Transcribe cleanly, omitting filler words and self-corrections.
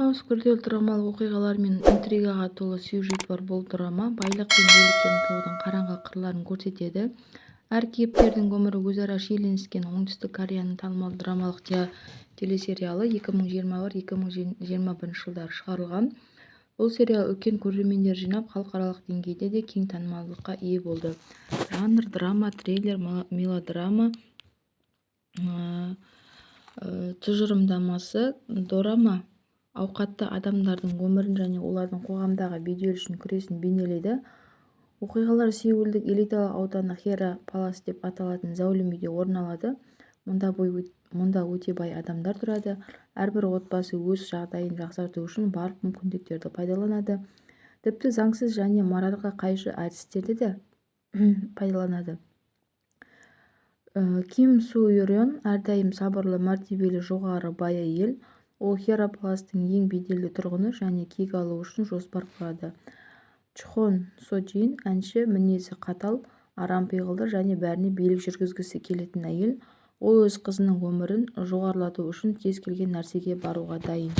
Хаус күрделі драмалық оқиғалар мен интригаға толы сюжеті бар бұл драма байлық пен билікке ұмтылудың қараңғы қырларын көрсетеді. Әр кейіпкердің өмірі өзара шиеленіскен. Оңтүстік Кореяның танымал драмалық телесериалы 2021-2022 жылдары шығарылған. Бұл сериал үлкен көрермендер жинап, халықаралық деңгейде де кең танымалдылыққа ие болды. Жанр драма, триллер, мелодрама. Тұжырымдамасы: Дорама ауқатты адамдардың өмірін және олардың қоғамдағы беделі үшін күресін бейнелейді. Оқиғалар Сеулдік элиталық ауданы Хера Палас деп аталатын зәулім үйде орын алады. Мұнда өте бай адамдар тұрады. Әрбір отбасы өз жағдайын жақсарту үшін барлық мүмкіндіктерді пайдаланады. Тіпті заңсыз және моральға қайшы әдістерді де пайдаланады. Ким Су Рен әрдайым сабырлы, мәртебелі, жоғары бай әйел. Ол Хера Паластың ең беделді тұрғыны және кек алу үшін жоспар құрады. Чхон Со Джин әнші, мінезі қатал, арам пиғылды және бәріне билік жүргізгісі келетін әйел. Ол өз қызының өмірін жоғарылату үшін кез келген нәрсеге баруға дайын.